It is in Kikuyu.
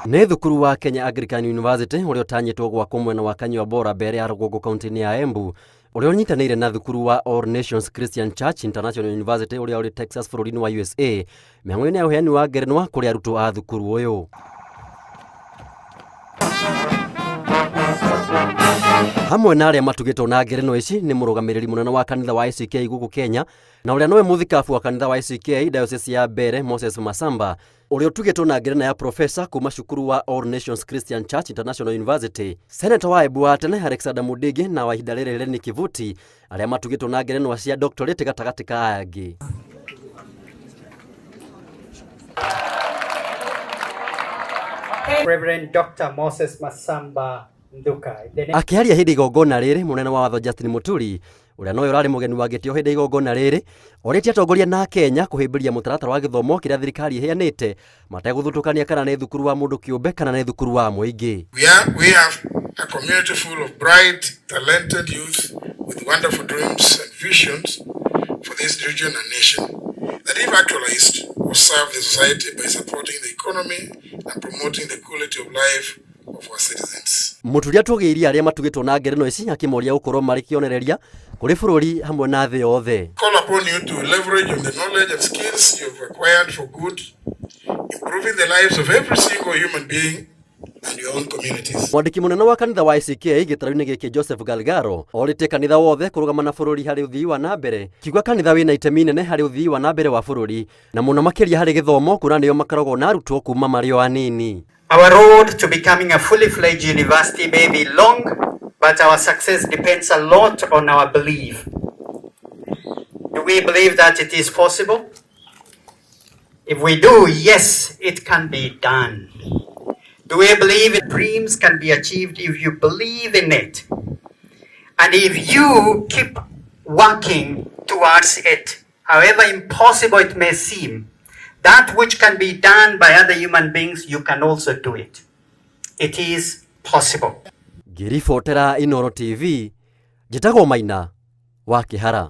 Nĩ thukuru wa Kenya Anglican University ũrĩa ũtanyĩtwo gwakwo mwena wa Kanyua Bora mbere ya rũgongo kaunti-inĩ ya Embu, ũrĩa ũnyitanĩire na thukuru wa All Nations Christian Church International University ũrĩa ũrĩ Texas bũrũri-inĩ wa USA, mĩhang'o-inĩ ya ũheani wa ngerenwa kũrĩ arutwo a thukuru ũyũ. Hamwe na arĩa matugĩtwo na ngerenwa ici nĩ mũrũgamĩrĩri mũnene wa kanitha wa ACK gũkũ Kenya na ũrĩa nowe mũthikabu wa kanitha wa ACK Diocese ya Mbere Moses Masamba, ũrĩa ũtugĩtwo na ngerenwa ya profesa kuma cukuru wa All Nations Christian Church International University, Seneta wa Embu wa tene Alexander Mudigi na wa ihinda rĩrĩ Lenny Kivuti, arĩa matugĩtwo na ngerenwa cia doctorate gatagatĩ ka aya angĩ. Reverend Dr. Moses Masamba Nduka. The next Akĩaria hĩndĩ igongona rĩrĩ, mũnene wa watho Justin Muturi, ũrĩa nowe ũrarĩ mũgeni wa gĩtĩo hĩndĩ ya igongona rĩrĩ, orĩtie atongoria na Kenya kũhĩmbĩria mũtaratara wa gĩthomo kĩrĩa thirikari ĩheanĩte mategũthutũkania kana nĩ thukuru wa mũndũ kĩũmbe kana nĩ thukuru wa mũingĩ. We have a community full of bright, talented youth with wonderful dreams and visions for this region and nation that, if actualized, will serve the society by supporting the economy and promoting the quality of life of our citizens. Muturi atũgĩirie arĩa matugĩtwo na ngerenwa ici akĩmoria gũkorwo marĩ kĩonereria kũrĩ bũrũri hamwe na thĩ yothe. Call upon you to leverage on the knowledge and skills you've acquired for good, improving the lives of every single human being and your own communities. Mwandĩki mũnene wa kanitha wa ACK gĩtarũ-inĩ gĩkĩ Joseph Galgaro orĩtie kanitha wothe kũrũgama na bũrũri harĩ ũthii wa na mbere, kiuga kanitha wĩna itemi inene harĩ ũthii wa na mbere wa bũrũri na mũno makĩria harĩ gĩthomo kuona nĩo makoragwo na arutwo kuma marĩ o anini. Our road to becoming a fully fledged university may be long, but our success depends a lot on our belief. Do we believe that it is possible? If we do, yes, it can be done. Do we believe dreams can be achieved if you believe in it? And if you keep working towards it, however impossible it may seem, that which can be done by other human beings, you can also do it. It is possible. Ngĩribotera Inooro TV, njĩtagwo Maina wa Kĩhara.